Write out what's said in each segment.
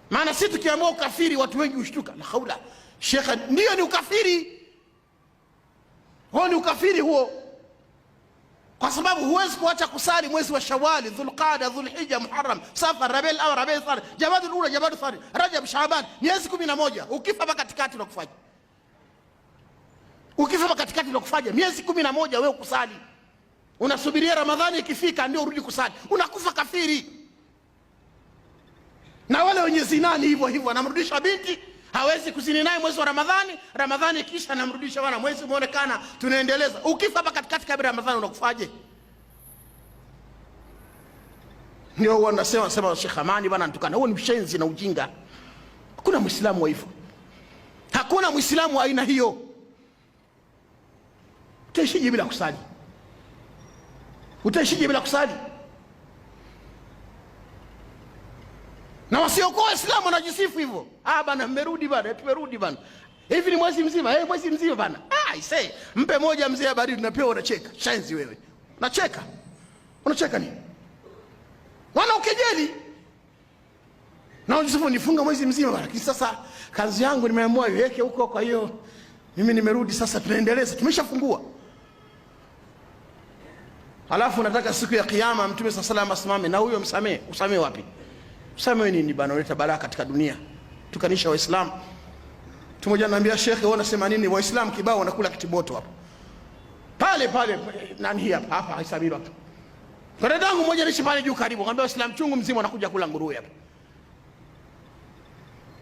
Maana si tukiamua ukafiri watu wengi hushtuka, la haula shekhe, ndio ni ukafiri huo, ni ukafiri huo, kwa sababu huwezi kuacha kusali mwezi wa Shawali, Dhulqada, Dhulhija, Muharram, Safar, Rabiul Awwal, Rabiul Thani, Jamadul Ula, Jamadul Thani, Rajab, Shaaban, miezi 11. Ukifa hapa katikati unakufaje? Ukifa hapa katikati unakufaje? Miezi 11 wewe kusali, unasubiria Ramadhani ikifika ndio urudi kusali, unakufa kafiri. Na wale wenye zinani hivyo hivyo, anamrudisha binti, hawezi kuzini naye mwezi wa Ramadhani. Ramadhani kisha anamrudisha, bwana, mwezi umeonekana, tunaendeleza. Ukifa hapa katikati kabla ya Ramadhani unakufaje? Ndio huwa nasema sema Sheikh Amani bwana nitukana. Huo ni mshenzi na ujinga. Hakuna Muislamu wa hivyo, hakuna Muislamu wa aina hiyo. Utaishije bila kusali? Utaishije bila kusali? Na wasiokuwa Waislamu wanajisifu hivyo. Ah bana, mmerudi bana, tumerudi bana. Hivi ni mwezi mzima, eh, mwezi mzima bana. Ah, I say, mpe moja mzee baridi na pia unacheka. Shenzi wewe. Unacheka. Unacheka nini? Wana ukejeli. Na unajisifu nifunga mwezi mzima bana. Lakini sasa kazi yangu nimeamua iweke huko, kwa hiyo mimi nimerudi sasa, tunaendeleza. Tumeshafungua. Halafu nataka siku ya kiyama Mtume sallallahu alayhi wasallam asimame na huyo msamee. Usamee wapi? Usamehe nini bana, unaleta balaa katika dunia. Tukanisha Waislamu. Mtu mmoja ananiambia, shekhe, wewe unasema nini? Waislamu kibao wanakula kitiboto hapa. Pale pale nani hii hapa hapa Isabiru hapa. Kwa dadangu mmoja anaishi pale juu karibu, anambia Waislamu chungu mzima wanakuja kula nguruwe hapa.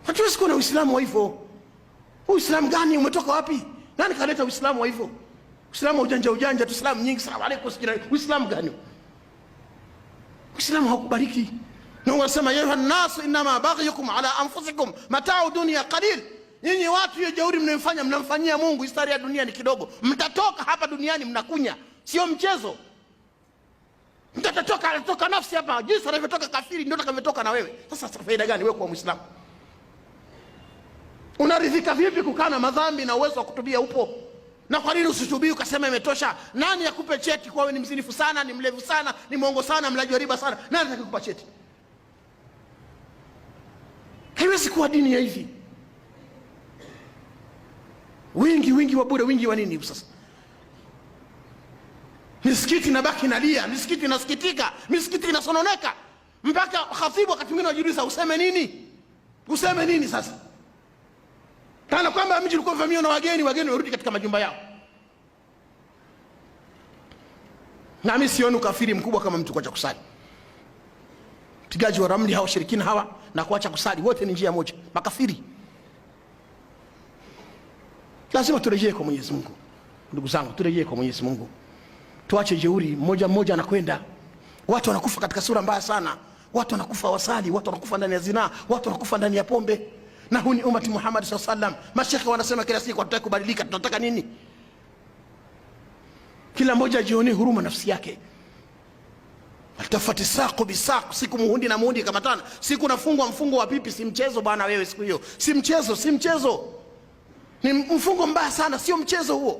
Hatuwezi kuwa na Uislamu wa hivyo. Uislamu gani umetoka wapi? Nani kaleta Uislamu wa hivyo? Uislamu wa ujanja ujanja tu, Uislamu nyingi, salamu alaykum, sijui Uislamu gani? Uislamu haukubariki. Na wanasema ya ayuha nnasu innama baghyukum ala anfusikum matau dunya qalil, nyinyi watu hiyo jeuri mnayofanya mnamfanyia Mungu, historia ya dunia ni kidogo. Mtatoka hapa duniani mnakunya, sio mchezo. Mtatoka, anatoka nafsi hapa, jinsi anavyotoka kafiri ndio atakavyotoka na wewe. Sasa faida gani wewe kuwa Muislamu? Unaridhika vipi kukaa na madhambi na uwezo wa kutubia upo? Na kwa nini usitubii ukasema imetosha? Nani akupe cheti kwa wewe ni mzinifu sana, ni mlevu sana, ni mwongo sana, mlaji wa riba sana? Nani atakupa cheti? Haiwezi kuwa dini ya hivi. Wingi wingi wa bure, wingi wa nini sasa? Misikiti inabaki nalia, misikiti inasikitika, misikiti inasononeka, mpaka khatibu wakati mwingine anajiuliza useme nini? Useme nini sasa? Kana kwamba mji ulikuwa uvamiwa na wageni, wageni warudi katika majumba yao. Na mimi sioni ukafiri mkubwa kama mtu kuacha kusali. Pigaji wa ramli hawa washirikina hawa na kuacha kusali wote ni njia moja, makafiri. Lazima turejee kwa Mwenyezi Mungu, ndugu zangu, turejee kwa Mwenyezi Mungu, tuache jeuri. Mmoja mmoja anakwenda, watu wanakufa katika sura mbaya sana, watu wanakufa wasali, watu wanakufa ndani ya zinaa, watu wanakufa ndani ya pombe. Na huu ni umati Muhammad sallallahu alaihi wasallam. Mashekhe wanasema kila siku hatutaki kubadilika, tunataka nini? Kila mmoja ajionee huruma nafsi yake. Altafati saqu bisaq, siku muhundi na muhundi kamatana, siku nafungwa mfungo wa pipi. Si mchezo bwana wewe, siku hiyo si mchezo, si mchezo, ni mfungo mbaya sana, sio mchezo huo.